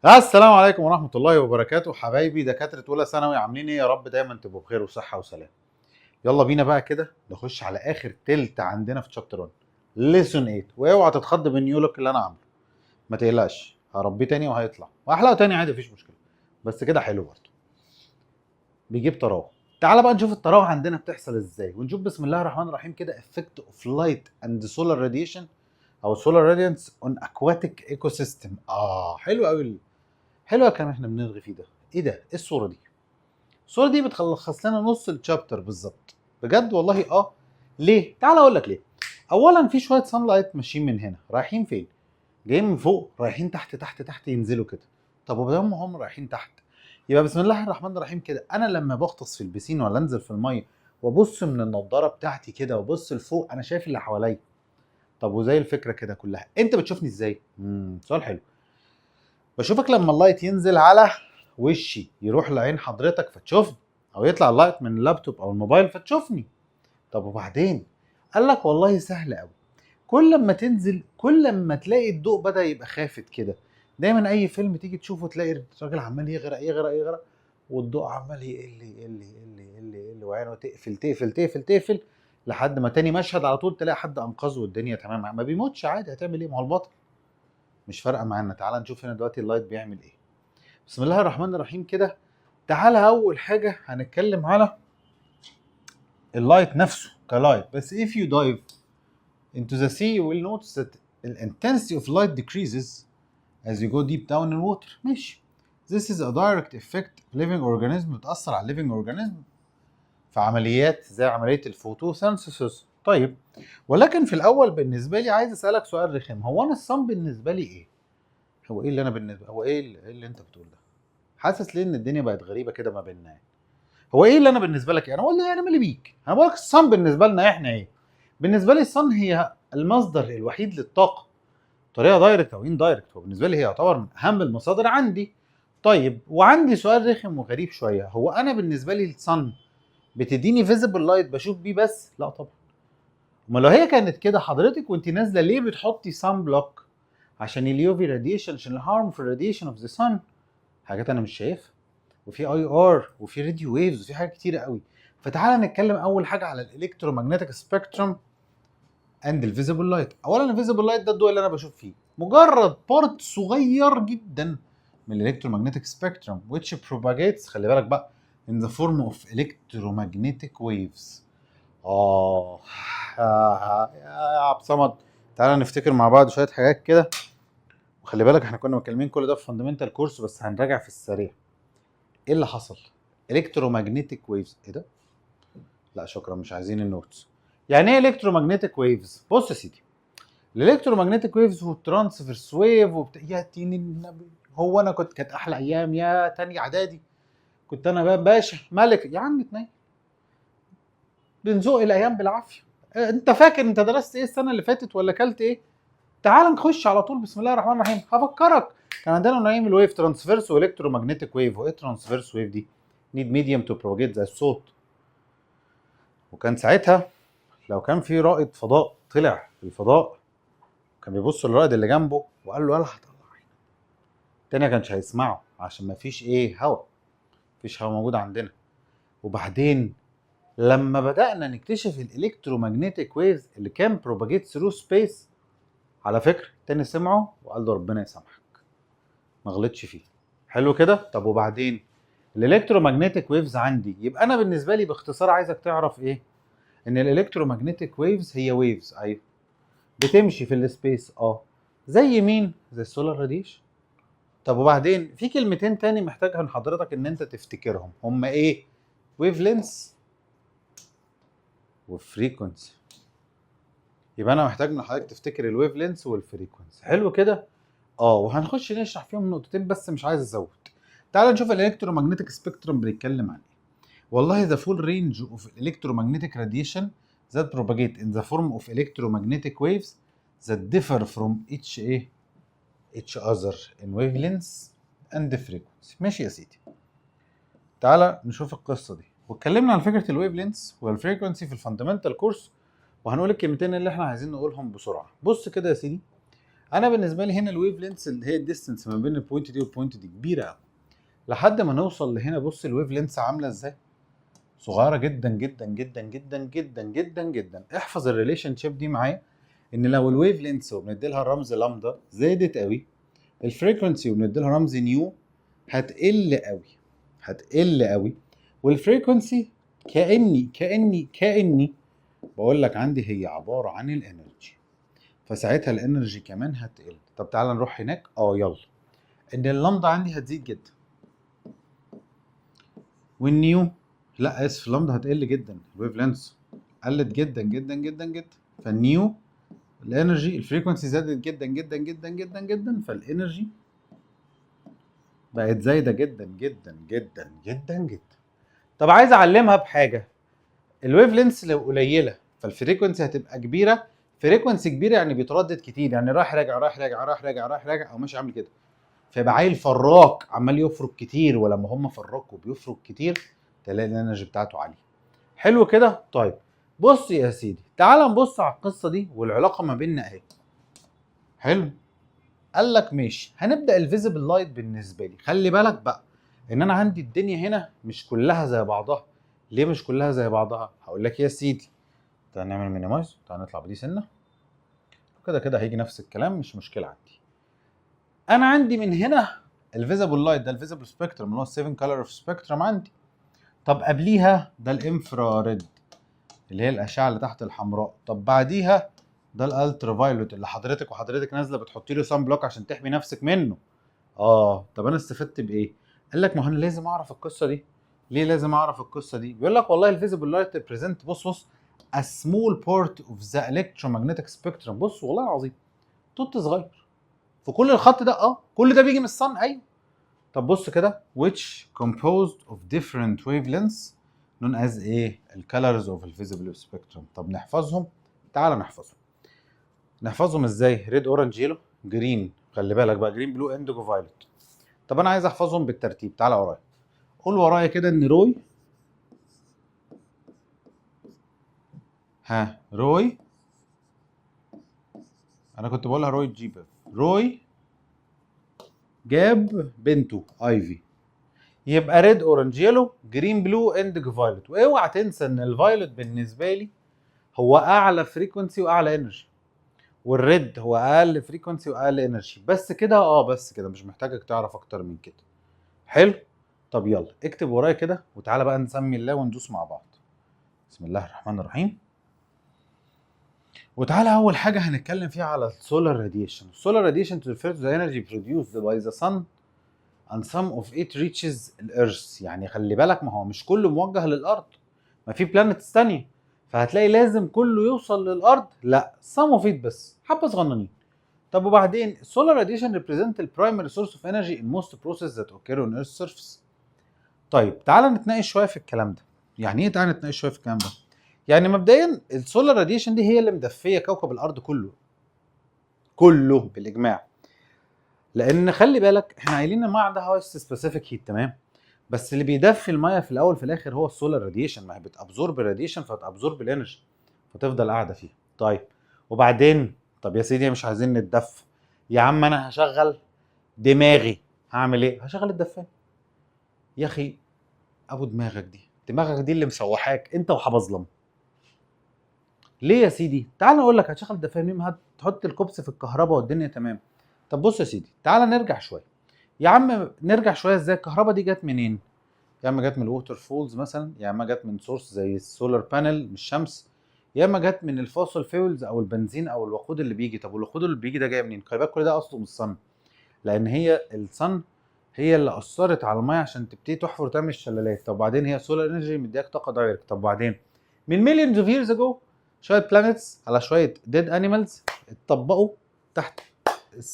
السلام عليكم ورحمة الله وبركاته. حبايبي دكاترة أولى ثانوي، عاملين إيه؟ يا رب دايما تبقوا بخير وصحة وسلام. يلا بينا بقى كده نخش على آخر تلت عندنا في chapter 1، lesson 8. واوعى تتخض بال new look اللي أنا عامله، ما تقلقش، هربيه تاني وهيطلع وأحلقه تاني عادي، مفيش مشكلة، بس كده حلو برضه بيجيب طراوه. تعال بقى نشوف الطراوه عندنا بتحصل ازاي، ونشوف بسم الله الرحمن الرحيم كده effect of light and solar radiation او solar radiance on aquatic ecosystem. حلو قوي، حلو الكلام احنا بنرغي فيه ده. ايه ده؟ ايه الصورة دي؟ الصورة دي بتلخص لنا نص ال chapter بالظبط، بجد والله. ليه؟ تعال اقول لك ليه. اولا في شوية sunlight ماشيين من هنا، رايحين فين؟ جايين من فوق رايحين تحت تحت تحت، ينزلوا كده. طب وبدل ما هم رايحين تحت، يبقى بسم الله الرحمن الرحيم كده، انا لما بغطس في البسين ولا انزل في المية وابص من النضارة بتاعتي كده وابص لفوق، انا شايف اللي حواليا. طب وزي الفكرة كده كلها، انت بتشوفني ازاي؟ سؤال حلو. بشوفك لما ال light ينزل على وشي، يروح لعين حضرتك فتشوفني، او يطلع ال light من اللابتوب او الموبايل فتشوفني. طب وبعدين؟ قال لك والله سهل قوي، كل لما تنزل كل لما تلاقي الضوء بدا يبقى خافت كده. دايما اي فيلم تيجي تشوفه تلاقي الراجل عمال يغرق يغرق يغرق، والضوء عمال يقل يقل يقل يقل يقل، وعينه تقفل تقفل تقفل تقفل، لحد ما تاني مشهد على طول تلاقي حد انقذه والدنيا تمام، ما بيموتش عادي. هتعمل ايه؟ ما هو البطل، مش فارقه معانا. تعال نشوف هنا دلوقتي ال light بيعمل ايه. بسم الله الرحمن الرحيم كده، تعالى اول حاجة هنتكلم على ال light نفسه ك light. بس if you dive into the sea، you will notice that the intensity of light decreases as you go deep down in water. ماشي. this is a direct effect living organism، بتأثر على living organism في عمليات زي عملية ال photosynthesis. طيب، ولكن في الأول بالنسبة لي عايز أسألك سؤال رخم: هو أنا ال sun بالنسبة لي إيه؟ هو ايه اللي انا بالنسبه، هو إيه اللي انت بتقول ده؟ حاسس ليه ان الدنيا بقت غريبة كده ما بيننا يعني؟ هو ايه اللي انا بالنسبة لك إيه؟ انا بقول انا مالي بيك، انا بقول لك ال sun بالنسبة لنا احنا ايه؟ بالنسبة لي ال sun هي المصدر الوحيد للطاقه، بطريقة direct او indirect. هو بالنسبة لي هي يعتبر من اهم المصادر عندي. طيب، وعندي سؤال رخم وغريب شويه: هو انا بالنسبة لي ال sun بتديني visible light بشوف بيه بس؟ لا طبعا. امال لو هي كانت كده، حضرتك وانت نازله ليه بتحطي sun block؟ عشان ال UV radiation، عشان ال harmful radiation of the sun، حاجات انا مش شايفها، وفي IR وفي radio waves وفي حاجات كتيرة قوي. فتعالى نتكلم اول حاجة على ال electromagnetic spectrum and ال visible light. اولا ال visible light ده الضوء اللي انا بشوف فيه، مجرد part صغير جدا من ال electromagnetic spectrum which propagates، خلي بالك بقى، in the form of electromagnetic waves. يا عبد الصمد، تعالى نفتكر مع بعض شوية حاجات كده. وخلي بالك احنا كنا متكلمين كل ده في fundamental course، بس هنراجع في السريع. ايه اللي حصل؟ electromagnetic waves، ايه ده؟ لا شكرا، مش عايزين ال notes. يعني ايه electromagnetic waves؟ بص يا سيدي، ال electromagnetic waves وال transverse wave يا دين النبي، هو انا كنت، كانت احلى ايام يا تاني اعدادي، كنت انا بقى باشا ملك يا عم. اتنين بنزق الايام بالعافيه. انت فاكر انت درست ايه السنة اللي فاتت ولا اكلت ايه؟ تعال نخش على طول. بسم الله الرحمن الرحيم، هفكرك، كان عندنا نوعين من ال wave، transverse و electromagnetic wave. وايه transverse wave دي؟ need medium to propagate، زي الصوت. وكان ساعتها لو كان في رائد فضاء طلع في الفضاء، كان بيبص للرائد اللي جنبه وقال له يلا هطلع عينك، التاني ما كانش هيسمعه عشان ما فيش ايه؟ هواء، مفيش هواء موجود عندنا. وبعدين لما بدأنا نكتشف ال electromagnetic waves اللي can propagate through space، على فكرة التاني سمعه وقال له ربنا يسامحك، ما غلطش فيه. حلو كده. طب وبعدين ال electromagnetic waves عندي، يبقى انا بالنسبة لي باختصار عايزك تعرف ايه؟ ان ال electromagnetic waves هي waves، ايوه، بتمشي في ال space، زي مين؟ زي ال solar radiation. طب وبعدين في كلمتين تاني محتاجها من حضرتك ان انت تفتكرهم، هما ايه؟ wavelength و frequency. يبقى انا محتاج من حضرتك تفتكر ال wavelength وال frequency. حلو كده. وهنخش نشرح فيهم نقطتين بس، مش عايز ازود. تعال نشوف ال electromagnetic spectrum بنتكلم عن ايه. والله the full range of electromagnetic radiation that propagate in the form of electromagnetic waves that differ from each ايه؟ each other in wavelengths and frequency. ماشي يا سيدي، تعالى نشوف القصة دي. واتكلمنا عن فكرة ال wavelengths وال frequency في ال fundamental course، وهنقول الكلمتين اللي احنا عايزين نقولهم بسرعه. بص كده يا سيدي، انا بالنسبة لي هنا ال wavelength اللي هي ال distance ما بين ال point دي وال point دي كبيرة قوي، لحد ما نوصل لهنا. بص ال wavelength عامله ازاي، صغيرة جدا جدا جدا جدا جدا جدا جدا. احفظ ال relationship دي معايا، ان لو ال wavelength وبندي لها الرمز لامدا زادت قوي، ال frequency وبندي لها رمز nu هتقل قوي، هتقل قوي. وال frequency كاني بقول لك عندي هي عبارة عن ال energy، فساعتها ال energy كمان هتقل. طب تعالى نروح هناك. يلا، ان اللامدا عندي هتزيد جدا وال nu، لا اسف، اللامدا هتقل جدا، ال wavelength قلت جدا جدا جدا جدا، فال nu ال energy ال frequency زادت جدا جدا جدا جدا جدا، فال energy بقت زايدة جدا جدا جدا جدا جدا. طب عايز اعلمها بحاجه، ال wavelength لو قليله فال frequency هتبقى كبيره. frequency كبيرة يعني بيتردد كتير، يعني رايح راجع رايح راجع رايح راجع رايح راجع، او ماشي عامل كده، فيبقى عيل فراك عمال يفرك كتير. ولما هم فركوا بيفرك كتير تلاقي ال energy بتاعته عالية. حلو كده. طيب بص يا سيدي، تعال نبص على القصة دي والعلاقة ما بيننا اهي. حلو، قال لك ماشي، هنبدا ال visible light. بالنسبة لي خلي بالك بقى ان انا عندي الدنيا هنا مش كلها زي بعضها. ليه مش كلها زي بعضها؟ هقول لك يا سيدي. تعال نعمل minimize، تعال نطلع بدي سنة كده، كده هيجي نفس الكلام، مش مشكلة عندي. انا عندي من هنا ال visible light ده ال visible spectrum اللي هو 7 color of spectrum عندي. طب قبليها ده ال infrared اللي هي الاشعة اللي تحت الحمراء. طب بعديها ده ال ultraviolet اللي حضرتك وحضرتك نازله بتحطي له sun block عشان تحمي نفسك منه. طب انا استفدت بايه؟ قال لك ما هو انا لازم اعرف القصة دي. ليه لازم اعرف القصة دي؟ بيقول لك والله ال visible light represent، بص بص، a small part of the electromagnetic spectrum. بص والله العظيم توت صغير في كل الخط ده. كل ده بيجي من ال sun. ايوه. طب بص كده، which composed of different wavelengths known as ايه؟ ال colors of the visible spectrum. طب نحفظهم؟ تعال نحفظهم. نحفظهم ازاي؟ red، orange، yellow، green، خلي بالك بقى، green، blue، indigo، violet. طب انا عايز احفظهم بالترتيب، تعالى ورايا، قول ورايا كده ان روي، ها روي، انا كنت بقولها روي جيب، روي جاب بنته ايفي، يبقى red، orange، yellow، green، blue، indigo، violet. واوعى تنسى ان ال violet بالنسبة لي هو اعلى frequency واعلى energy، وال red هو اقل frequency واقل energy. بس كده؟ بس كده، مش محتاجك تعرف اكتر من كده. حلو. طب يلا اكتب ورايا كده وتعالى بقى نسمي الله وندوس مع بعض. بسم الله الرحمن الرحيم. وتعالى اول حاجة هنتكلم فيها على ال solar radiation. ال solar radiation to the energy produced by the sun and some of it reaches ال earth. يعني خلي بالك ما هو مش كله موجه للارض، ما في planets ثانية، فهتلاقي لازم كله يوصل للارض؟ لا، some of it بس، حبه صغننين. طب وبعدين ال solar radiation represent the primary source of energy in most processes that occur on earth's surface. طيب تعالى نتناقش شوية في الكلام ده. يعني ايه تعالى نتناقش شوية في الكلام ده؟ يعني مبدئيا ال solar radiation دي هي اللي مدفيه كوكب الارض كله كله بالاجماع، لان خلي بالك احنا قايلين ان المية عندها highest specific heat، تمام؟ بس اللي بيدفي المية في الاول في الاخر هو ال solar radiation، ما هي بت absorb ال radiation فت absorb ال energy فتفضل قاعدة فيها. طيب وبعدين، طب يا سيدي مش عايزين نتدفى يا عم، انا هشغل دماغي، هعمل ايه؟ هشغل الدفايه. يا اخي ابو دماغك دي، دماغك دي اللي مسوحاك انت وحبظلم. ليه يا سيدي؟ تعال اقول لك هتشغل الدفايه منين؟ هتحط الكوبس في الكهرباء والدنيا تمام. طب بص يا سيدي، تعال نرجع شوية يا عم، نرجع شوية. ازاي الكهرباء دي جت منين؟ يا اما جت من ال waterfalls مثلا، يا اما جت من source زي ال solar panel من الشمس، يا اما جت من ال fossil fuels او البنزين او الوقود اللي بيجي. طب والوقود اللي بيجي ده جاي منين؟ خلي بالك كل ده اصله من ال sun، لان هي ال sun هي اللي اثرت على المية عشان تبتدي تحفر وتعمل الشلالات. طب وبعدين هي solar energy مدياك طاقة direct. طب وبعدين من millions of years ago شوية planets على شوية dead animals اتطبقوا تحت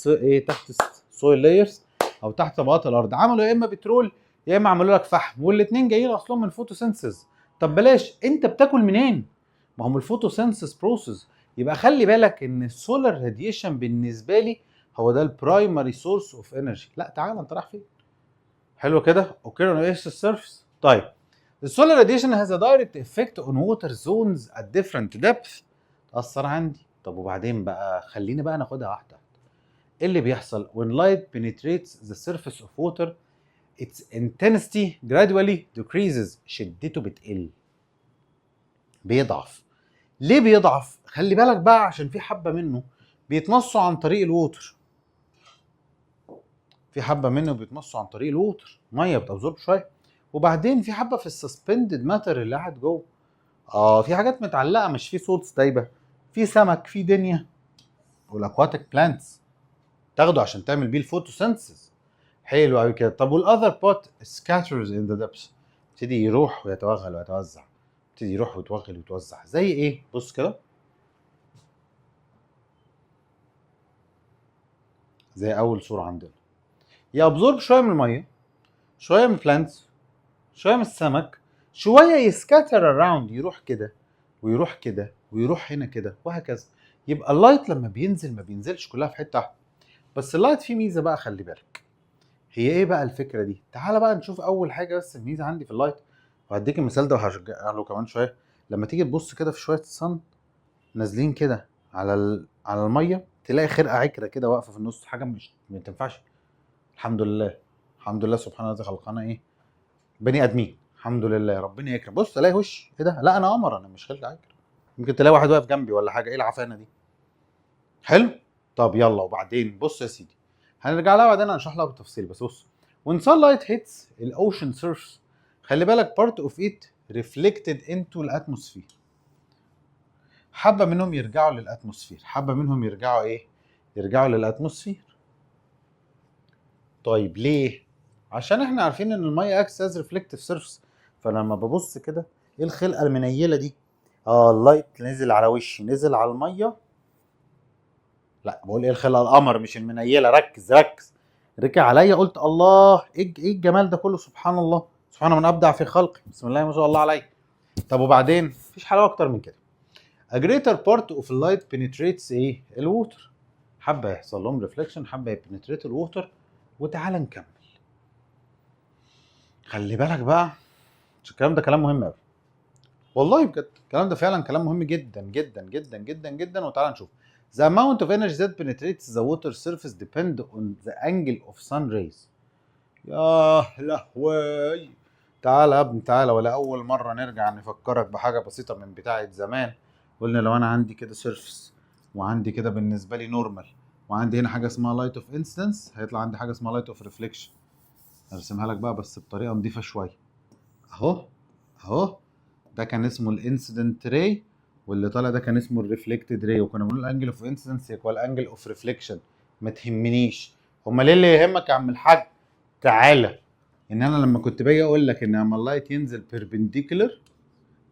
ايه، تحت ال soil layers او تحت طبقات الارض، عملوا يا اما بترول يا اما عملوا لك فحم، والاثنين جايين اصلهم من photosynthesis. طب بلاش، انت بتاكل منين؟ ما هم ال photosynthesis process. يبقى خلي بالك ان ال solar radiation بالنسبة لي هو ده ال primary source of energy. لا تعالى انت رايح فين؟ حلو كده، okay on earth surface. طيب ال solar radiation has a direct effect on water zones at different depth، تاثر عندي. طب وبعدين بقى خلينا بقى ناخدها واحدة. ايه اللي بيحصل؟ when light penetrates the surface of water its intensity gradually decreases. شدته بتقل، بيضعف. ليه بيضعف؟ خلي بالك بقى، عشان في حبه منه بيتمصوا عن طريق ال water، في حبه منه بيتمصوا عن طريق ال water، مية بت absorb شويه، وبعدين في حبه في ال suspended matter اللي قاعد جوه. في حاجات متعلقه، مش في salts دايبه، في سمك، في دنيا، وال aquatic plants تاخده عشان تعمل بيه ال photosynthesis. حلو قوي كده. طب وال other part scatters in the depths، يبتدي يروح ويتوغل ويتوزع، يبتدي يروح ويتوغل ويتوزع. زي ايه؟ بص كده، زي اول صوره عندنا، ي absorb شوية من الميه، شوية من ال plants، شوية من السمك، شوية ي scatter around، يروح كده ويروح كده ويروح هنا كده وهكذا. يبقى ال light لما بينزل ما بينزلش كلها في حتة واحده. بس ال light فيه ميزة بقى، خلي بالك. هي ايه بقى الفكرة دي؟ تعالى بقى نشوف اول حاجة بس الميزة عندي في ال light، وهديك المثال ده وهرجع له كمان شوية. لما تيجي تبص كده في شوية sun نازلين كده على المية، تلاقي خرقه عكره كده واقفة في النص، حاجة مش ما تنفعش. الحمد لله، الحمد لله، سبحان الله خلقنا ايه؟ بني ادمين، الحمد لله، ربنا يكرم. بص الاقي وش ايه ده؟ لا انا قمر، انا مش خرقه عكره. يمكن تلاقي واحد واقف جنبي ولا حاجه، ايه العفانه دي؟ حلو. طب يلا وبعدين بص يا سيدي، هنرجع لها بعدين هنشرح لها بالتفصيل. بس بص، when sunlight hits the ocean surface، خلي بالك part of it reflected into the atmosphere. حبه منهم يرجعوا لل atmosphere، حبه منهم يرجعوا ايه؟ يرجعوا لل atmosphere. طيب ليه؟ عشان احنا عارفين ان المية acts as reflective surface. فلما ببص كده ايه الخلقة المنيله دي؟ ال light نزل على وشي، نزل على المية. لا بقول ايه الخلقة؟ القمر مش المنيله. ركز ركز، ركع عليا، قلت الله ايه الجمال ده كله، سبحان الله، سبحان من ابدع في خلقه، بسم الله ما شاء الله عليا. طب وبعدين مفيش حلاوة اكتر من كده. A greater part of light penetrates ايه؟ ال water. حبه يحصل لهم reflection، حبه ي penetrate ال water. وتعالى نكمل. خلي بالك بقى، الكلام ده كلام مهم قوي والله بجد، الكلام ده فعلا كلام مهم جدا جدا جدا جدا جدا. وتعالى نشوف. The amount of energy that penetrates the water surface depend on the angle of sun rays. يا لهوي، تعالى يا ابني تعالى. ولا أول مرة نرجع نفكرك بحاجة بسيطة من بتاعة زمان. قلنا لو أنا عندي كده surface، وعندي كده بالنسبة لي normal، وعندي هنا حاجة اسمها light of incidence، هيطلع عندي حاجة اسمها light of reflection. هرسمها لك بقى بس بطريقة نظيفة شوية. أهو أهو، ده كان اسمه ال incident ray، واللي طالع ده كان اسمه ال reflected ray، وكنا بنقول angle of incidence equal angle of reflection. ما تهمنيش، امال ايه اللي يهمك يا عم الحاج؟ تعالى، ان انا لما كنت باجي اقول لك ان لما ال light ينزل perpendicular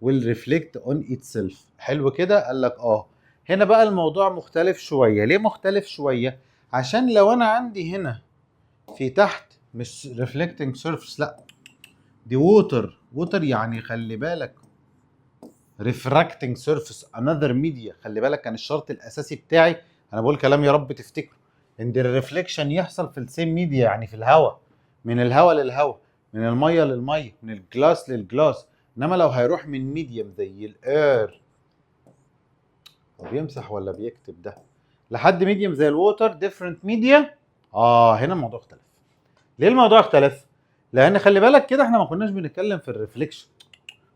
will reflect on itself. حلو كده؟ قال لك هنا بقى الموضوع مختلف شوية. ليه مختلف شوية؟ عشان لو انا عندي هنا في تحت مش reflecting surface، لا دي water. water يعني خلي بالك refracting surface، another media. خلي بالك كان الشرط الاساسي بتاعي، انا بقول كلام يا رب تفتكره، ان ال reflection يحصل في ال same media، يعني في الهواء، من الهواء للهواء، من المية للمية، من ال glass لل glass. انما لو هيروح من medium زي ال air، هو بيمسح ولا بيكتب ده، لحد medium زي ال water، different media، هنا الموضوع اختلف. ليه الموضوع اختلف؟ لان خلي بالك كده احنا ما كناش بنتكلم في ال reflection،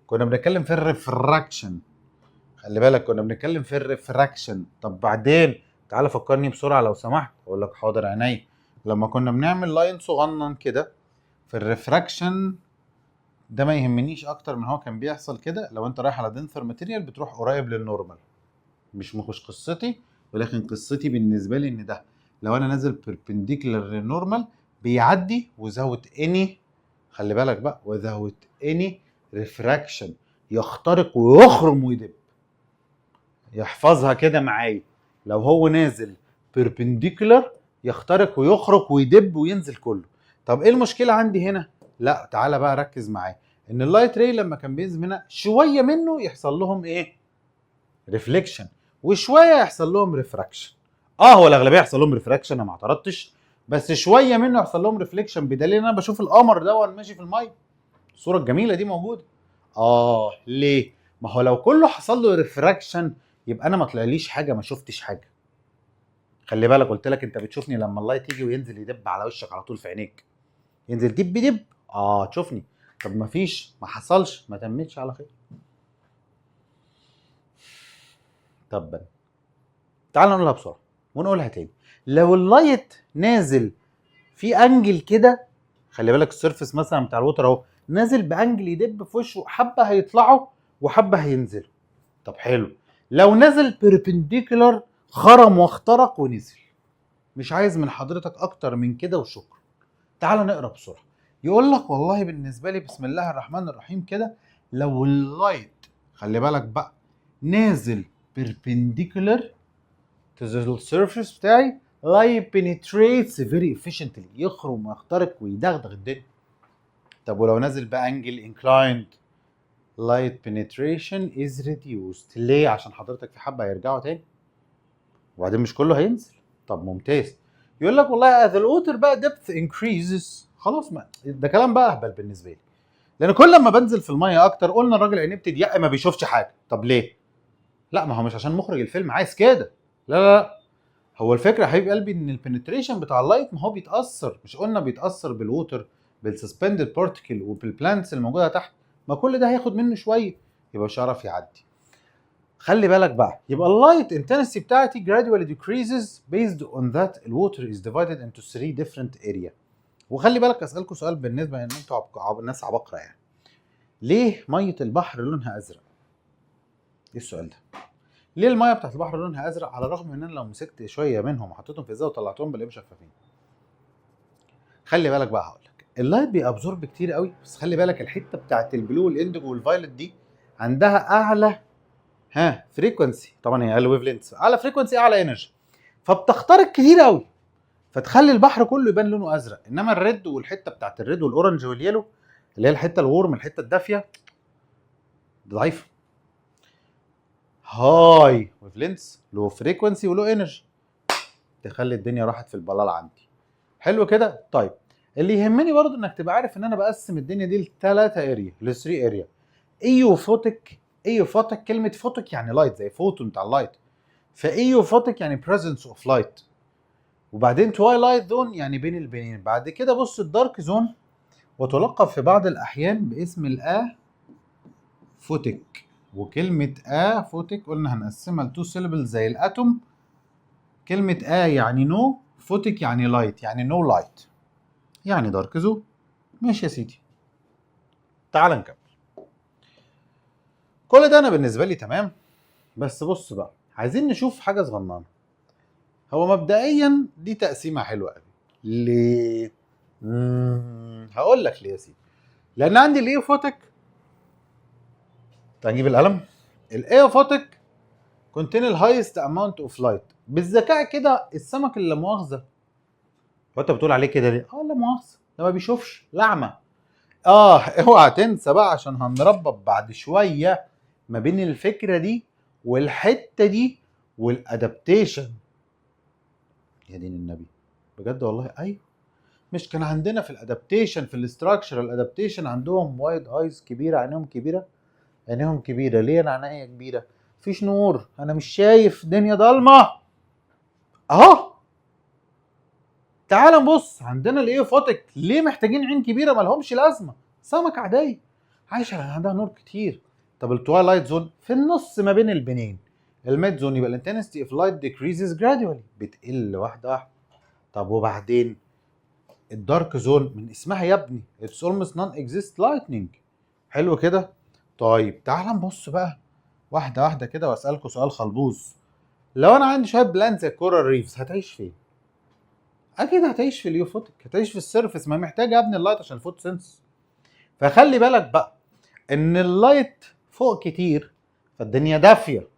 كنا بنتكلم في ال refraction. خلي بالك كنا بنتكلم في ال refraction. طب بعدين تعالى فكرني بسرعة لو سمحت. اقول لك حاضر عينيا. لما كنا بنعمل line صغنن كده في ال refraction ده ما يهمنيش اكتر من هو كان بيحصل كده. لو انت رايح على denser material بتروح قريب لل normal، مش قصتي، ولكن قصتي بالنسبة لي ان ده لو انا نازل perpendicular لل normal بيعدي without any، خلي بالك بقى، without any refraction، يخترق ويخرم ويدب. يحفظها كده معايا، لو هو نازل perpendicular يخترق ويخرق ويدب وينزل كله. طب ايه المشكلة عندي هنا؟ لا تعالى بقى ركز معايا، ان ال light ray لما كان بينزل هنا شوية منه يحصل لهم ايه؟ reflection، وشوية يحصل لهم refraction. هو الاغلبية يحصل لهم refraction، انا ما اعترضتش، بس شوية منه يحصل لهم reflection، بدليل ان انا بشوف القمر ده ماشي في المية، الصورة الجميلة دي موجودة. ليه؟ ما هو لو كله حصل له refraction يبقى انا ما طلعليش حاجة، ما شفتش حاجة. خلي بالك، قلت لك انت بتشوفني لما ال light يجي وينزل يدب على وشك على طول في عينيك، ينزل دب دب، تشوفني. طب ما فيش، ما حصلش، ما تمتش على خير. طب تعال نقولها بسرعة ونقولها تاني. لو ال light نازل في angle كده، خلي بالك ال surface مثلا بتاع ال water اهو نازل ب angle يدب في وشه، حبه هيطلعوا وحبه هينزلوا. طب حلو، لو نزل perpendicular خرم واخترق ونزل. مش عايز من حضرتك اكتر من كده وشكرا. تعال نقرا بسرعة. يقول لك والله بالنسبة لي بسم الله الرحمن الرحيم كده، لو ال light خلي بالك بقى نازل perpendicular to the surface بتاعي، light penetrates very efficiently، يخرم ويخترق ويدغدغ الدنيا. طب ولو نازل ب angle inclined، light penetration is reduced. ليه؟ عشان حضرتك في حبه هيرجعوا تاني، وبعدين مش كله هينزل. طب ممتاز. يقول لك والله as the water بقى depth increases، خلاص ما ده كلام بقى اهبل بالنسبة لي، لان كل ما بنزل في المية اكتر قلنا الراجل عينيه بتضيق ما بيشوفش حاجة. طب ليه؟ لا ما هو مش عشان مخرج الفيلم عايز كده، لا لا لا، هو الفكرة يا حبيب قلبي ان ال penetration بتاع ال light ما هو بيتاثر، مش قلنا بيتاثر بال water، بال suspended particle، وبال plants الموجودة تحت، ما كل ده هياخد منه شوية، يبقى مش هيعرف يعدي. خلي بالك بقى، يبقى ال light intensity بتاعتي gradually decreases based on that the water is divided into three different area. وخلي بالك اسالكم سؤال بالنسبة ان انتوا ناس عباقره يعني، ليه مية البحر لونها ازرق؟ ايه السؤال ده؟ ليه المية بتاعت البحر لونها ازرق على الرغم ان انا لو مسكت شوية منهم وحطيتهم في ازازة وطلعتهم بلاقيهم شفافين؟ خلي بالك بقى، هقول لك ال light بي absorb كتير قوي، بس خلي بالك الحتة بتاعت ال blue وال indigo وال violet دي عندها اعلى frequency، طبعا هي اقل wavelength، اعلى frequency اعلى energy، فبتخترق كتير قوي، فتخلي البحر كله يبان لونه ازرق. انما ال red والحتة بتاعت ال red وال orange وال yellow اللي هي الحتة ال warm، الحتة الدافيه، ضعيفة، high wavelength، low frequency و low energy، تخلي الدنيا راحت في البلال عندي. حلو كده. طيب اللي يهمني برضو انك تبقى عارف ان انا بقسم الدنيا دي لثلاثة area، ل 3 area. euphotic، euphotic كلمة photic يعني light، زي فوتون بتاع ال light، ف euphotic يعني presence of light. وبعدين twilight zone يعني بين البينين. بعد كده بص ال dark zone، وتلقب في بعض الاحيان باسم ال aphotic. وكلمة aphotic قلنا هنقسمها ل two syllable زي ال atom. كلمة a يعني no، photic يعني light، يعني no light، يعني dark zone. ماشي يا سيدي، تعال نكمل. كل ده انا بالنسبة لي تمام، بس بص بقى عايزين نشوف حاجة صغننة. هو مبدئيا دي تقسيمة حلوة قوي. ليه؟ هقول لك ليه يا سيدي. لان عندي ال euphotic، تعال نجيب القلم. ال euphotic contain ال highest amount of light. بالذكاء كده السمك اللي لا مؤاخذة، هو انت بتقول عليه كده ليه؟ لا مؤاخذة ده ما بيشوفش، لعمه. اوعى تنسى بقى عشان هنربط بعد شوية ما بين الفكرة دي والحتة دي وال adaptation. يا دين النبي بجد والله. ايوه، مش كان عندنا في ال adaptation في ال structural adaptation عندهم wide eyes كبيره، عينيهم كبيرة، عينيهم كبيرة ليه؟ انا عينيا كبيرة، مفيش نور، انا مش شايف، دنيا ضلمة اهو. تعال نبص عندنا ال euphotic، ليه محتاجين عين كبيرة؟ ما لهمش لازمه، سمك عادية عايشه عندها نور كتير. طب ال twilight zone في النص ما بين البنين، ال mid zone يبقى ال intensity of light decreases gradually، بتقل واحدة واحدة. طب وبعدين ال dark zone من اسمها يا ابني it's almost non exist lightning. حلو كده. طيب تعال نبص بقى واحدة واحدة كده واسالكم سؤال خلبوز. لو انا عندي شوية plants زي coral reefs هتعيش فين؟ اكيد هتعيش في ال euphotic، هتعيش في ال surface، ما محتاجه يا ابني ال light عشان ال photosynthesis. فخلي بالك بقى ان ال light فوق كتير فالدنيا دافيه،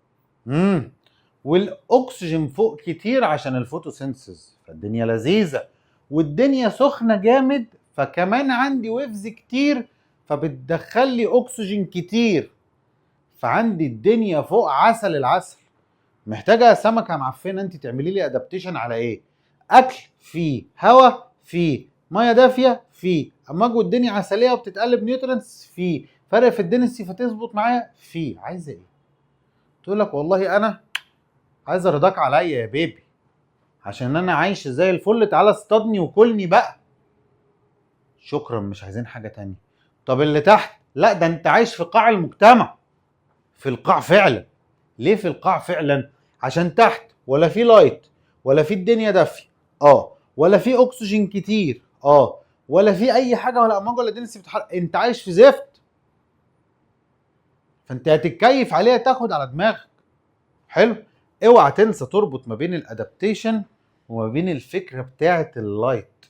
والاكسجين فوق كتير عشان ال photosynthesis فالدنيا لذيذة، والدنيا سخنة جامد فكمان عندي waves كتير فبتدخل لي اكسجين كتير، فعندي الدنيا فوق عسل العسل. محتاجه سمكة معفنه انت تعملي لي adaptation على ايه؟ اكل فيه، هوا فيه، مية دافيه فيه، اما الدنيا عسلية وبتتقلب nutrients فيه، فرق في ال density فتظبط معايا فيه. عايزه ايه؟ تقول لك والله انا عايزه رضاك عليا يا baby. عشان انا عايش زي الفل، تعالى اصطادني وكلني بقى، شكرا مش عايزين حاجة تانية. طب اللي تحت، لا ده انت عايش في قاع المجتمع، في القاع فعلا. ليه في القاع فعلا؟ عشان تحت ولا في light ولا في الدنيا دافيه، ولا في اكسجين كتير، ولا في اي حاجة، ولا امواج ولا density بتتحرك، انت عايش في زفت. فانت هتتكيف عليها تاخد على دماغك. حلو. اوعى تنسى تربط ما بين ال adaptation وما بين الفكرة بتاعه ال light،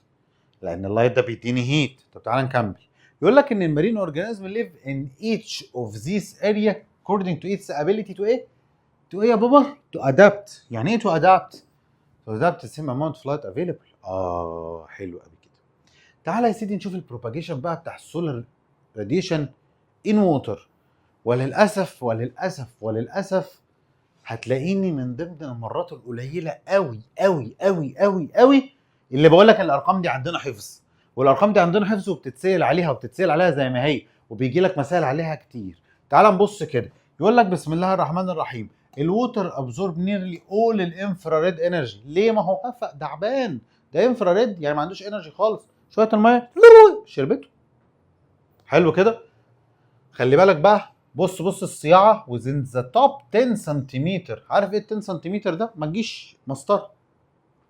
لان ال light ده بيديني heat. طب تعالى نكمل. يقول لك ان ال marine organism live in each of these area according to its ability to ايه؟ to ايه يا بابا؟ to adapt. يعني ايه to adapt؟ to adapt the same amount of light available. حلو قوي كده. تعالى يا سيدي نشوف ال propagation بقى بتاع ال solar radiation in water. وللاسف وللاسف وللاسف هتلاقيني من ضمن المرات القليلة قوي قوي قوي قوي قوي اللي بقول لك الارقام دي عندنا حفظ، والارقام دي عندنا حفظ وبتتسال عليها وبتتسال عليها زي ما هي، وبيجي لك مسائل عليها كتير. تعال نبص كده. يقول لك بسم الله الرحمن الرحيم، ال water absorb nearly all ال infrared energy. ليه؟ ما هو قفق دعبان، ده infrared يعني ما عندوش energy خالص، شوية المية شربته. حلو كده. خلي بالك بقى، بص بص الصياعه، within the top 10 سنتيمتر. عارف ايه ال 10 سنتيمتر ده؟ ما تجيش مسطرة،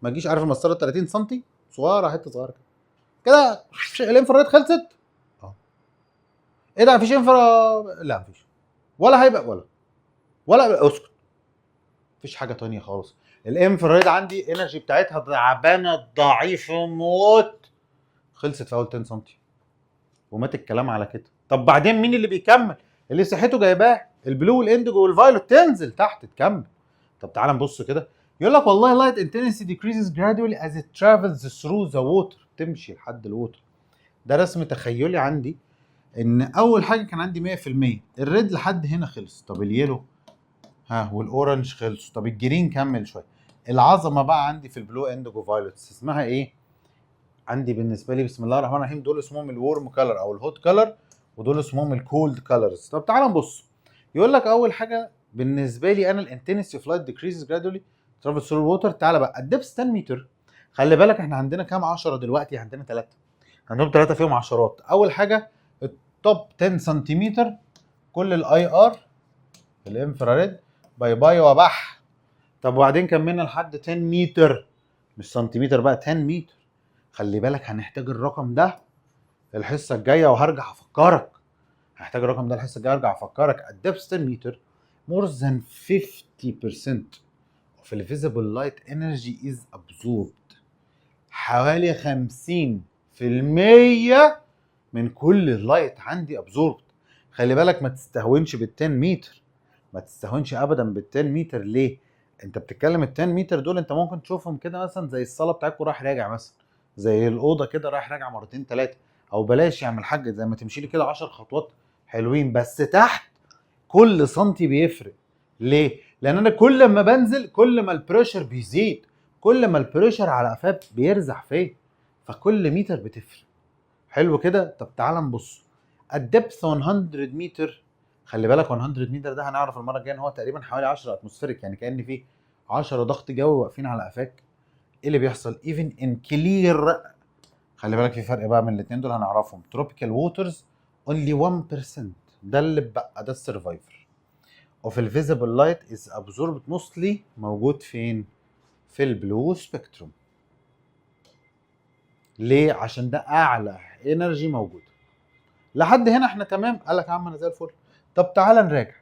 ما تجيش، عارف المسطره 30 سم؟ صغيرة، حتة صغيرة كده كده، ال infrared خلصت. ايه ده؟ مفيش infra؟ لا مفيش، ولا هيبقى ولا اسكت، مفيش حاجة تانية خالص. ال infrared عندي energy بتاعتها تعبانة ضعيفة موت، خلصت في اول 10 سم ومات الكلام على كده. طب بعدين مين اللي بيكمل؟ اللي صحته جايباه، ال blue وال indigo وال violet، تنزل تحت تكمل. طب تعال نبص كده. يقول لك والله light intensity decreases gradually as it travels through the water، تمشي لحد ال water. ده رسم تخيلي عندي ان اول حاجة كان عندي 100% ال red لحد هنا خلص. طب ال yellow ها وال orange خلصوا. طب ال green كمل شويه. العظمة بقى عندي في ال blue indigo violet، اسمها ايه عندي بالنسبة لي؟ بسم الله الرحمن الرحيم، دول اسمهم ال warm color او ال hot color، ودول اسمهم ال cold colors. طب تعال نبص. يقول لك اول حاجة بالنسبة لي انا ال intensity of light decreases gradually travel through water. تعالى بقى ال depth 10 متر. خلي بالك احنا عندنا كام 10 دلوقتي؟ عندنا 3، عندهم 3 فيهم عشرات. اول حاجة ال top 10 سنتيمتر كل ال IR ال infrared bye bye وبح. طب وبعدين كملنا لحد 10 متر، مش سنتيمتر بقى، 10 متر. خلي بالك هنحتاج الرقم ده الحصة الجاية وهرجع افكرك، هحتاج الرقم ده الحصة الجاية ارجع افكرك. at depth 10 متر more than 50% of the visible light energy is absorbed. حوالي 50% من كل ال light عندي absorbed. خلي بالك ما تستهونش بال 10 متر، ما تستهونش ابدا بال 10 متر. ليه؟ انت بتتكلم ال 10 متر دول انت ممكن تشوفهم كده مثلا زي الصاله بتاعتكم رايح راجع، مثلا زي الاوضة كده رايح راجع مرتين ثلاثه، او بلاش يا عم الحاج زي ما تمشي لي كده 10 خطوات حلوين، بس تحت كل سنتي بيفرق. ليه؟ لان انا كل ما بنزل كل ما ال pressure بيزيد، كل ما ال pressure على قفاه بيرزع فين، فكل متر بتفرق. حلو كده. طب تعال نبص ال depth 100 متر. خلي بالك 100 متر ده هنعرف المرة الجاية ان هو تقريبا حوالي 10 atmospheric، يعني كان في 10 ضغط جوي واقفين على قفاك. ايه اللي بيحصل؟ even in clear، خلي بالك في فرق بقى من الاثنين دول هنعرفهم، tropical waters only 1%، ده اللي بقى ده ال survivor of the visible light is absorbed mostly. موجود فين؟ في ال blue spectrum. ليه؟ عشان ده اعلى energy موجودة. لحد هنا احنا تمام؟ قال لك يا عم انا زي الفل. طب تعالى نراجع.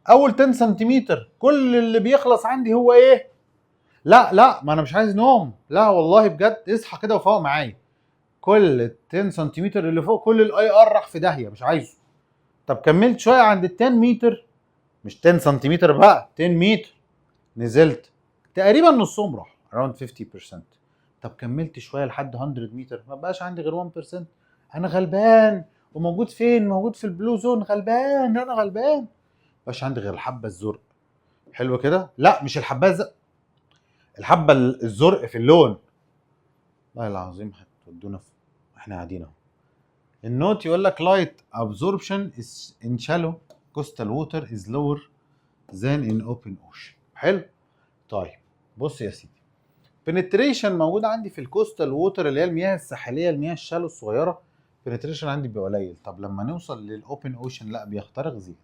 اول 10 سنتيمتر كل اللي بيخلص عندي هو ايه؟ لا لا ما انا مش عايز نوم، لا والله بجد اصحى كده وفوق معايا. كل 10 سنتيمتر اللي فوق كل ال IR راح في داهيه، مش عايزه. طب كملت شوية عند ال 10 متر، مش 10 سنتيمتر بقى، 10 متر، نزلت تقريبا نصهم راح، around 50%. طب كملت شوية لحد 100 متر، ما بقاش عندي غير 1%. انا غلبان وموجود فين؟ موجود في ال blue zone. غلبان، انا غلبان، ما بقاش عندي غير الحبة الزرق. حلو كده. لا مش الحبة الزرق، الحبة الزرق في اللون. والله العظيم هتودونا في احنا قاعدين اهو. ال note يقول لك light absorption is in shallow coastal water is lower than in open ocean. حلو. طيب بص يا سيدي، penetration موجود عندي في ال coastal water اللي هي المياه الساحلية، المياه ال shallow الصغيرة، penetration عندي بيبقى قليل. طب لما نوصل لل open ocean لا بيخترق زيادة.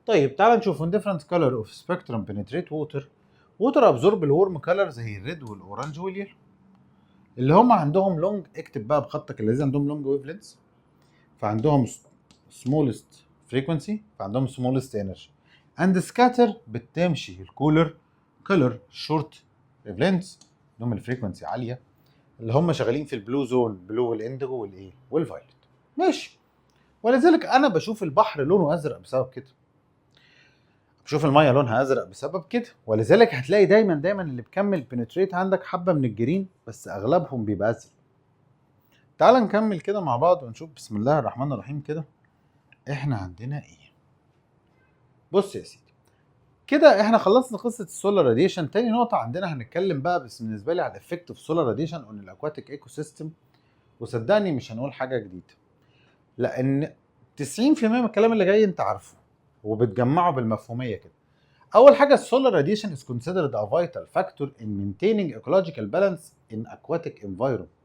طيب تعال نشوف when different color of spectrum penetrate water، water absorb ال warm color زي ال red وال orange وال yellow اللي هم عندهم long، اكتب بقى بخطك اللذيذ، عندهم long wavelengths، فعندهم smallest frequency، فعندهم smallest energy and scatter بتمشي ال cooler color short wavelengths عندهم ال frequency عالية، اللي هم شغالين في ال blue zone، blue وال indigo والايه وال violet. ماشي. ولذلك انا بشوف البحر لونه ازرق بسبب كده، بشوف المية لونها ازرق بسبب كده. ولذلك هتلاقي دايما دايما اللي بكمل penetrate عندك حبه من ال green، بس اغلبهم بيبقى ازرق. تعال نكمل كده مع بعض ونشوف بسم الله الرحمن الرحيم كده احنا عندنا ايه. بص يا سيدي كده احنا خلصنا قصة ال solar radiation. تاني نقطة عندنا هنتكلم بقى بس بالنسبة لي على ال effect of solar radiation on ال aquatic ecosystem. وصدقني مش هنقول حاجة جديدة، لان 90% من الكلام اللي جاي انت عارفه وبتجمعه بالمفهوميه كده. اول حاجة ال solar radiation is considered a vital factor in maintaining ecological balance in aquatic environment.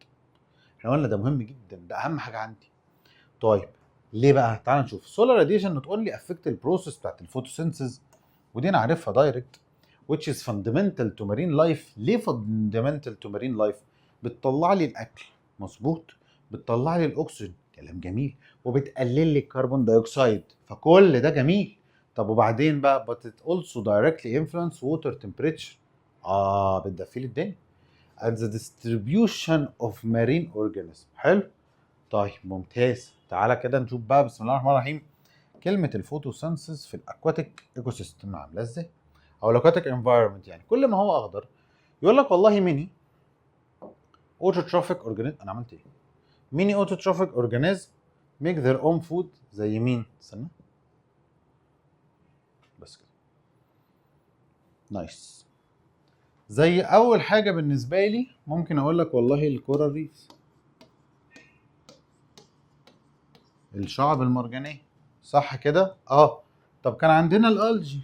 احنا قلنا ده مهم جدا، ده اهم حاجة عندي. طيب ليه بقى؟ تعال نشوف. ال solar radiation not only affect ال process بتاعت ال photosynthesis، ودي انا عارفها direct، which is fundamental to marine life. ليه fundamental to marine life؟ بتطلع لي الاكل، مظبوط، بتطلع لي الاكسجين، كلام جميل، وبتقلل لي ال carbon dioxide، فكل ده جميل. طب وبعدين بقى but it also directly influence water temperature، بتدفي لي الدنيا، and the distribution of marine organism. حلو، طيب ممتاز. تعالى كده نشوف بقى بسم الله الرحمن الرحيم كلمة ال photosynthesis في ال aquatic ecosystem عاملة ازاي؟ او ال aquatic environment، يعني كل ما هو اخضر. يقول لك والله many autotrophic organism، انا عملت ايه؟ many autotrophic organism make their own food، زي مين؟ استنى بس كده، nice. زي اول حاجة بالنسبة لي ممكن اقول لك والله ال coral reef، الشعب المرجانيه، صح كده؟ طب كان عندنا ال algae،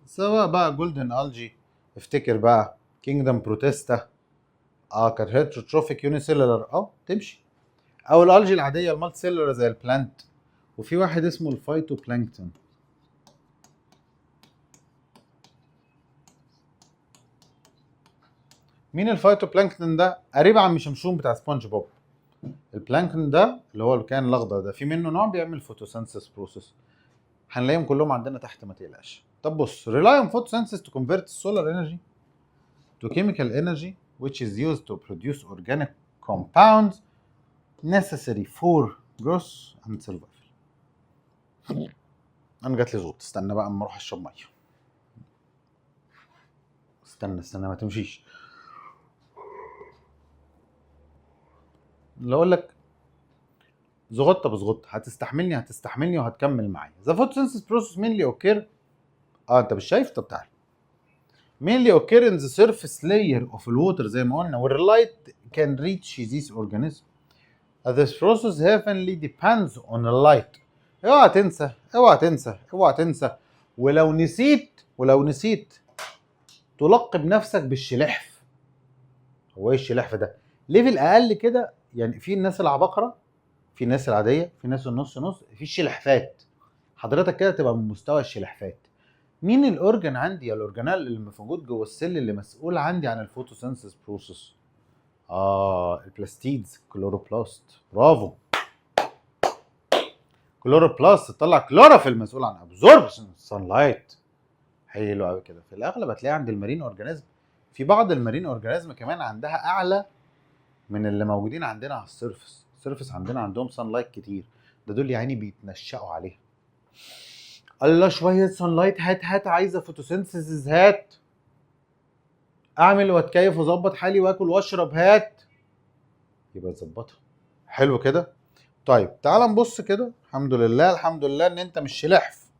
سواء بقى golden algae، افتكر بقى kingdom Protista، كانت heterotrophic unicellular، تمشي، او ال algae العادية ال multicellular زي ال plant. وفي واحد اسمه ال phytoplankton. مين ال phytoplankton ده؟ قريب عم شمشون بتاع سبونج بوب. ال plankton ده اللي هو الكائن الاخضر ده، في منه نوع بيعمل photosynthesis process، هنلاقيهم كلهم عندنا تحت ما تقلقش. طب بص، rely on photosynthesis to convert solar energy to chemical energy which is used to produce organic compounds necessary for growth and survival. انا جات لي زوط، استنى بقى اما اروح اشرب مية. استنى استنى ما تمشيش. اللي اقول لك زغطه بزغطه، هتستحملني هتستحملني وهتكمل معايا. The photosynthesis process mainly occur، انت مش شايف؟ طب تعالى. mainly occur in the surface layer of the water زي ما قلنا، where light can reach these organisms. This process heavily depends on the light. اوعى تنسى اوعى تنسى اوعى تنسى، ولو نسيت، ولو نسيت تلقب نفسك بالشلحف. هو ايه الشلحف ده؟ level اقل كده، يعني في الناس العباقرة، في الناس العادية، في الناس النص نص، في الشلحفات. حضرتك كده تبقى من مستوى الشلحفات. مين ال organ عندي يا ال organelle اللي موجود جوه ال cell اللي مسؤول عندي عن ال photosynthesis process؟ ال plastids، chloroplast. برافو، chloroplast تطلع كلوروفيل مسؤول عن absorption sunlight. حلو قوي كده. في الاغلب هتلاقي عند ال marine organism، في بعض ال marine organism كمان عندها اعلى من اللي موجودين عندنا على ال surface. ال surface عندنا عندهم sunlight كتير، ده دول يعني بيتنشأوا عليها. الله شوية sunlight، هات هات، عايزه photosynthesis، هات، اعمل واتكيف واظبط حالي واكل واشرب، هات، يبقى تظبطها. حلو كده. طيب تعال نبص كده، الحمد لله الحمد لله ان انت مش شلحف.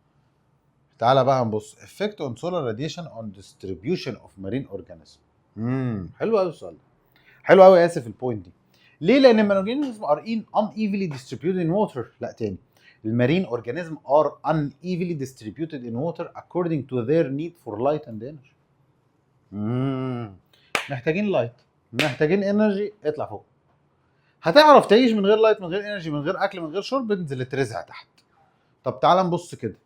تعال بقى نبص effect on solar radiation on distribution of marine organism. حلو قوي السؤال ده، حلو قوي، اسف ال point دي. ليه؟ لان ال marine organism are in unevenly distributed in water. لا تاني، ال marine organism are unevenly distributed in water according to their need for light and energy. محتاجين light، محتاجين energy، اطلع فوق. هتعرف تعيش من غير light، من غير energy، من غير اكل، من غير شرب؟ انزل اترزع تحت. طب تعال نبص كده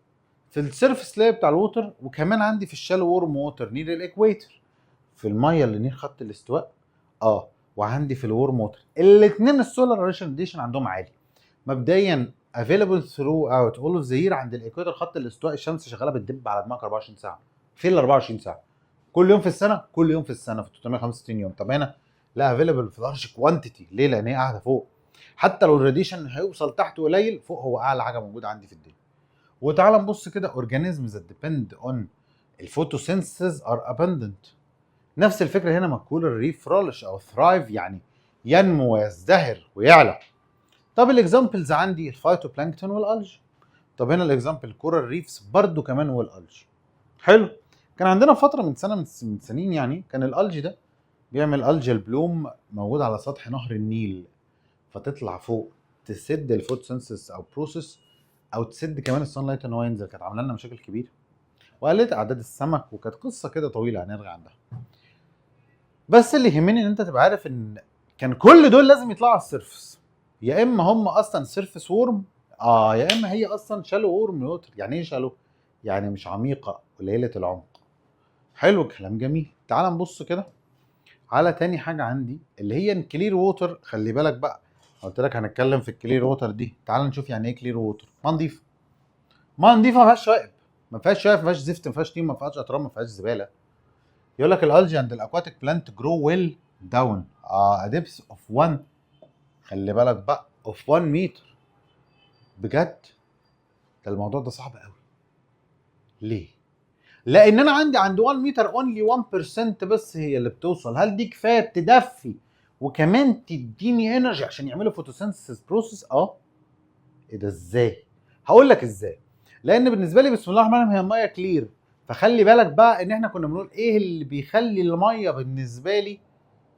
في ال surface layer بتاع ال water، وكمان عندي في ال shallow warm water near ال equator، في المية اللي near خط الاستواء، وعندي في ال warm water. الاثنين ال solar radiation عندهم عالي. مبدئيا available throughout all of the year عند ال equator، خط الاستواء، الشمس شغالة بتدب على دماغك 24 ساعة في ال 24 ساعه، كل يوم في السنه، كل يوم في السنة في 365 يوم. طب هنا لا، available في large quantity. ليه؟ لان هي قاعدة فوق، حتى لو ال radiation هيوصل تحت قليل، فوق هو اعلى حاجة موجودة عندي في الدنيا. وتعال نبص كده، organisms that depend on ال photosynthesis are abundant. نفس الفكرة هنا، ما coral reef flourish او thrive، يعني ينمو ويزدهر ويعلى. طب ال examples عندي ال phytoplankton وال algae. طب هنا ال example coral reefs برضو كمان وال algae. حلو. كان عندنا فترة من سنة من سنين، يعني كان ال algae ده بيعمل algal bloom موجود على سطح نهر النيل، فتطلع فوق تسد ال photosynthesis او process، او تسد كمان ال sunlight ان هو ينزل. كانت عامله لنا مشاكل كبيرة وقلت اعداد السمك، وكانت قصة كده طويلة هنرجع عندها. بس اللي يهمني ان انت تبقى عارف ان كان كل دول لازم يطلعوا على ال surface، يا اما هم اصلا surface warm، يا اما هي اصلا shallow warm water. يعني ايه shallow؟ يعني مش عميقه، قليله العمق. حلو، كلام جميل. تعال نبص كده على تاني حاجة عندي اللي هي clear water. خلي بالك بقى، قلت لك هنتكلم في ال clear water دي. تعال نشوف يعني ايه clear water. ما نضيف، ما نضيفه، ما فيهاش شوائب، ما فيهاش شوائب، ما فيهاش زفت، ما فيهاش طين، ما فيهاش اتراب، ما فيهاش زباله. يقول لك ال algae and ال aquatic plant grow well down a depth of 1، خلي بالك بقى، of 1 متر. بجد ده الموضوع ده صعب قوي. ليه؟ لان انا عندي عند 1 متر only 1% بس هي اللي بتوصل. هل دي كفاية تدفي وكمان تديني energy عشان يعملوا photosynthesis process؟ اه. ايه ده؟ ازاي؟ هقول لك ازاي. لان بالنسبة لي، بسم الله الرحمن الرحيم، هي المية clear. فخلي بالك بقى ان احنا كنا بنقول ايه اللي بيخلي المية بالنسبة لي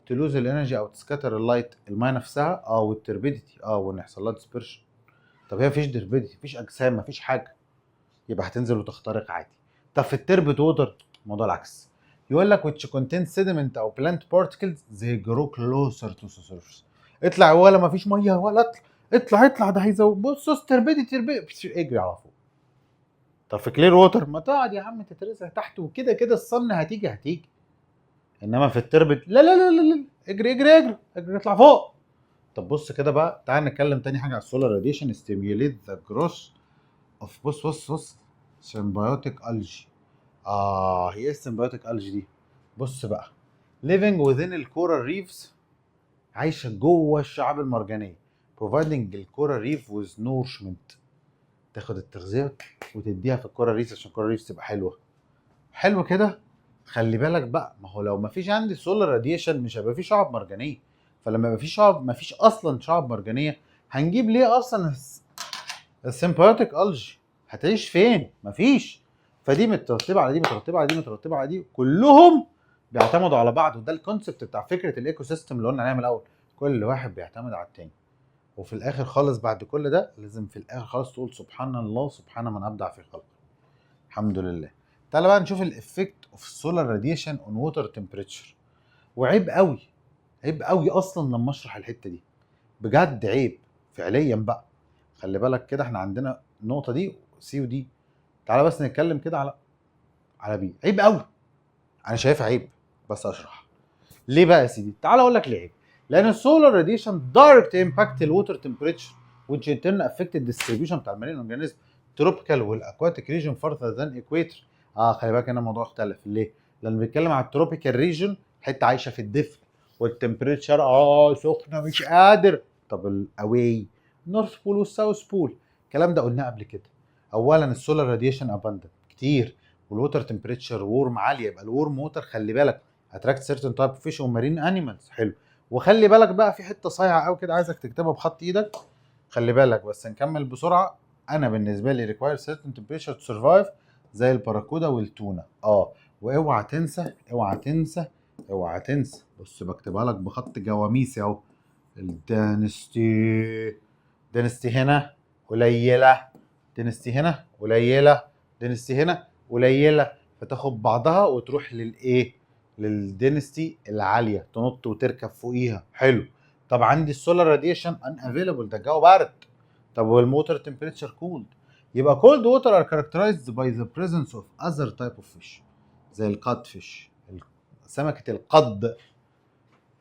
ت lose ال energy او ت scatter ال light؟ المية نفسها، وال turbidity، وان يحصل لها dispersion. طب هي مفيش turbidity، مفيش اجسام، مفيش حاجه، يبقى هتنزل وتخترق عادي. طب في ال turbid water الموضوع العكس، يقول لك which contain sediment او plant particles they grow closer to the surface. اطلع، ولا مفيش ميه، ولا اطلع اطلع اطلع، ده هيزود. بص، turbidity turbidity، اجري على فوق. طب في clear water ما تقعد يا عم تترزع تحت، وكده كده ال sun هتيجي هتيجي. انما في ال turbid لا لا لا لا، لا. اجري اجري اجري اجري، اطلع فوق. طب بص كده بقى، تعال نتكلم تاني حاجة على ال solar radiation stimulate the growth of، بص بص بص، symbiotic algae. هي ايه ال symbiotic algae دي؟ بص بقى، living within ال coral reefs، عايشه جوه الشعاب المرجانيه، providing ال coral reef with nourishment. تاخد التغذية وتديها في ال coral reefs عشان ال coral reefs تبقى حلوه. حلو كده. خلي بالك بقى، ما هو لو ما فيش عندي solar radiation مش هيبقى في شعب مرجانيه، فلما يبقى في شعب، ما فيش اصلا شعب مرجانيه، هنجيب ليه اصلا ال symbiotic algae؟ هتعيش فين؟ مفيش. فدي مترتبة على دي، مترتبة على دي، مترتبة على دي، كلهم بيعتمدوا على بعض. وده ال concept بتاع فكرة ال ecosystem اللي قلنا عليها من الاول، كل واحد بيعتمد على التاني. وفي الاخر خالص، بعد كل ده، لازم في الاخر خالص تقول سبحان الله، سبحان من ابدع في خلقه، الحمد لله. تعالى بقى نشوف ال effect of solar radiation on water temperature. وعيب قوي، عيب قوي اصلا لما اشرح الحتة دي، بجد عيب فعليا بقى. خلي بالك كده، احنا عندنا النقطة دي C و D. تعالى بس نتكلم كده على B. عيب قوي، انا شايفها عيب، بس اشرح ليه بقى يا سيدي. تعالى اقول لك ليه عيب. لان ال solar radiation direct impact ال water temperature which in turn affect the distribution بتاع ال marine organism tropical وال aquatic region farther than equator. خلي بالك هنا الموضوع اختلف. ليه؟ لان بيتكلم على ال tropical region، حتة عايشه في الدفء وال temperature سخنة مش قادر. طب ال away north pole وال south pole، الكلام ده قلناه قبل كده. اولا ال solar radiation abundant كتير، وال water temperature warm عاليه، يبقى ال warm water خلي بالك attract certain type of fish و marine animals. حلو. وخلي بالك بقى في حتة صايعه قوي كده عايزك تكتبها بخط ايدك. خلي بالك، بس نكمل بسرعه. انا بالنسبة لي require certain temperature to survive زي الباراكودا والتونه. واوعى تنسى، اوعى تنسى، اوعى تنسى، بص بكتبها لك بخط جواميسي اهو، ال density، density هنا قليله، density هنا قليله، density هنا قليله، فتاخد بعضها وتروح للايه؟ لل density العاليه، تنط وتركب فوقيها. حلو. طب عندي ال solar radiation unavailable، ده الجو بارد. طب وال water temperature cold. يبقى cold water are characterized by the presence of other type of fish، زي ال codfish، سمكة القد،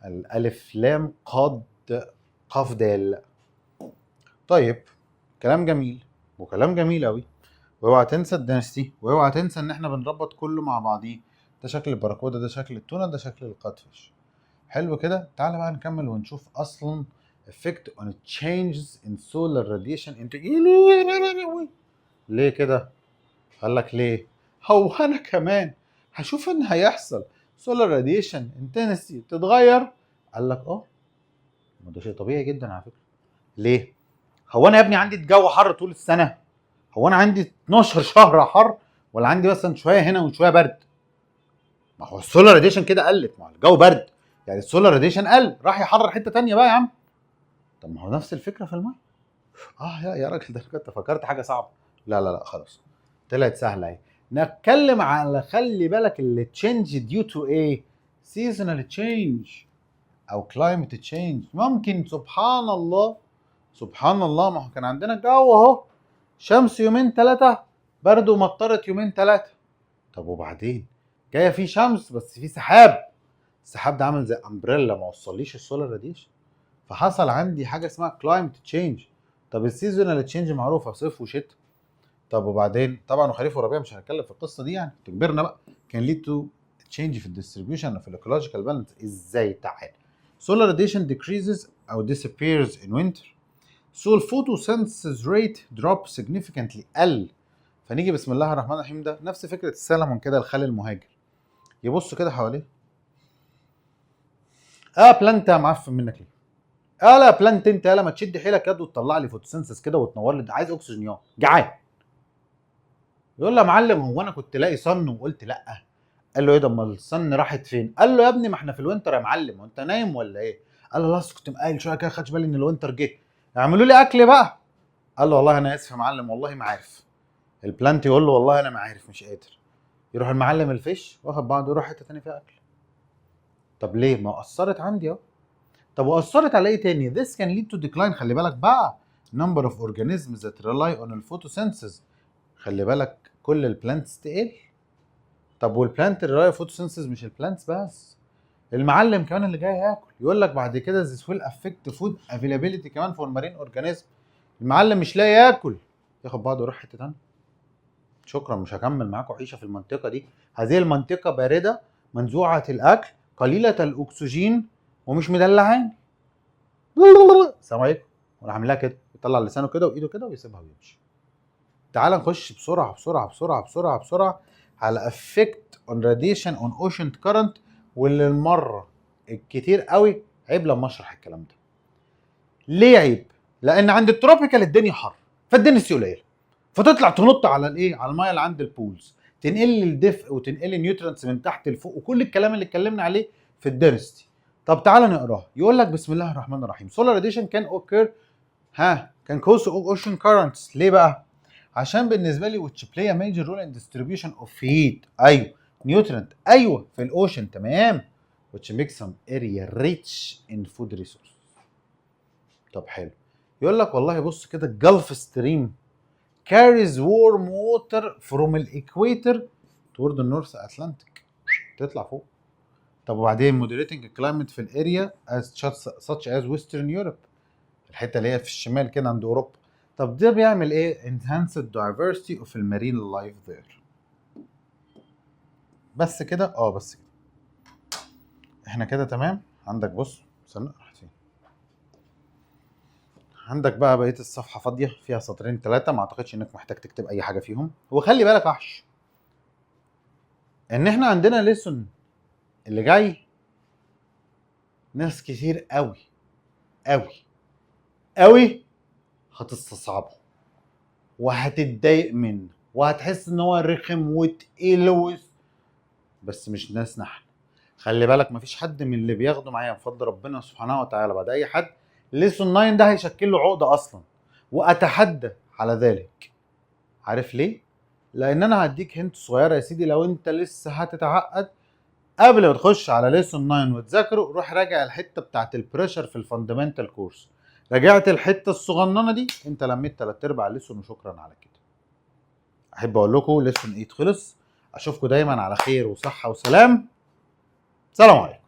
الألف لام قاد قاف دال. طيب، كلام جميل وكلام جميل أوي. واوعى تنسى ال density، واوعى تنسى ان احنا بنربط كله مع بعضيه. ده شكل الباراكودا، ده شكل التونه، ده شكل ال codfish. حلو كده. تعالى بقى نكمل ونشوف اصلا effect on changes in solar radiation. انت ليه كده؟ قال لك ليه؟ هو انا كمان هشوف ان هيحصل solar radiation intensity تتغير؟ قال لك اه، ما ده شيء طبيعي جدا على فكره. ليه؟ هو انا يا ابني عندي الجو حر طول السنه؟ هو انا عندي 12 شهر حر ولا عندي مثلا شوية هنا وشوية برد؟ ما هو ال solar radiation كده قلت، ما هو الجو برد، يعني ال solar radiation قل، راح يحرر حتة تانية بقى يا عم. طب ما هو نفس الفكرة في المية. اه يا راجل، ده كنت فكرت حاجة صعبه. لا لا لا، خلاص طلعت سهلة اهي. نتكلم على، خلي بالك، ال change due to ايه؟ seasonal change او climate change. ممكن سبحان الله سبحان الله، ما هو كان عندنا جو اهو، شمس يومين ثلاثه، برد ومطرت يومين ثلاثه. طب وبعدين جاية في شمس بس في سحاب، السحاب ده عامل زي umbrella، ما وصليش ال solar radiation، فحصل عندي حاجة اسمها climate change. طب ال seasonal change معروفه، صيف وشتاء. طب وبعدين طبعا وخريف وربيع، مش هنتكلم في القصة دي، يعني كبرنا بقى. can lead to change في ال distribution في ال ecological balance. ازاي؟ تعال، solar radiation decreases او disappears in winter، so photosynthesis rate drop significantly، قل. فنيجي بسم الله الرحمن الرحيم، ده نفس فكرة السلمون كده، الخال المهاجر، يبص كده حواليه: اه plant معفن منك ليه؟ اه لا plant انت يالا ما تشد حيلك يد وتطلع لي photosynthesis كده وتنور لي، عايز اكسجين يا جعان. يقول له يا معلم، هو انا كنت لاقي sun وقلت لا؟ قال له ايه ده، امال ال sun راحت فين؟ قال له يا ابني ما احنا في ال winter يا معلم، وانت نايم ولا ايه؟ قال له لا، أصل كنت مقايل شوية كده، خدش بالي ان ال winter جه، اعملوا لي اكل بقى. قال له والله انا اسف يا معلم، والله ما عارف. ال plant يقول له والله انا ما عارف، مش قادر. يروح المعلم ال fish واخد بعضه يروح حتة تانية فيها اكل. طب ليه؟ ما اثرت عندي اهو. طب واثرت على ايه تاني؟ this can lead to decline، خلي بالك بقى، number of organisms that rely on ال photosynthesis. خلي بالك، كل ال plants تقل. طب وال plant rely photosynthesis، مش ال plants بس، المعلم كمان اللي جاي ياكل. يقول لك بعد كده this will affect food availability كمان for marine organism. المعلم مش لاقي ياكل، ياخد بعضه يروح حتة ثانيه. شكرا، مش هكمل معاكم عيشه في المنطقة دي. هذه المنطقة باردة منزوعه الاكل قليله الاكسجين ومش مدلعاني. السلام عليكم. وراح عاملها كده، يطلع لسانه كده وايده كده ويسيبها ويمشي. تعال نخش بسرعة بسرعة بسرعة بسرعة بسرعة على effect on radiation on ocean current، واللي المرة الكتير قوي عيب لما اشرح الكلام ده. ليه عيب؟ لان عند ال tropical الدنيا حر، فال density قليله، فتطلع تنط على الايه؟ على المية اللي عند ال poles، تنقل الدفء وتنقل ال nutrients من تحت لفوق، وكل الكلام اللي اتكلمنا عليه في ال density. طب تعالى نقراها. يقول لك بسم الله الرحمن الرحيم، solar radiation can occur، ها، can cause ocean currents. ليه بقى؟ عشان بالنسبة لي which play a major role in distribution of heat، ايوه، nutrient، ايوه، في ال ocean، تمام، which makes some area rich in food resources. طب حلو. يقول لك والله بص كده، ال Gulf Stream carries warm water from the equator toward the North Atlantic، تطلع فوق. طب وبعدين moderating climate في ال area as such as Western Europe، الحتة اللي هي في الشمال كده عند اوروبا. طب ده بيعمل ايه؟ enhanced diversity of the marine life there. بس كده؟ اه بس كده، احنا كده تمام. عندك بص، استنى، راحت فين؟ عندك بقى بقية الصفحة فاضيه، فيها سطرين ثلاثه، ما اعتقدش انك محتاج تكتب اي حاجة فيهم. وخلي بالك وحش ان احنا عندنا lesson اللي جاي، ناس كتير قوي قوي قوي هتستصعبه وهتتضايق منه وهتحس ان هو رخم وتقيل بس مش ناسنا احنا. خلي بالك، مفيش حد من اللي بياخده معايا بفضل ربنا سبحانه وتعالى بعد اي حد lesson 9 ده هيشكل له عقده اصلا، واتحدى على ذلك. عارف ليه؟ لان انا هديك hint صغيرة يا سيدي، لو انت لسه هتتعقد. قبل ما تخش على lesson 9 وتذاكره، روح راجع الحتة بتاعت ال pressure في ال fundamental course. راجعت الحتة الصغننه دي، انت لميت تلات ارباع ال lesson، وشكرا على كده. احب اقول لكم lesson 8 خلص. اشوفكم دايما على خير وصحة وسلام. سلام عليكم.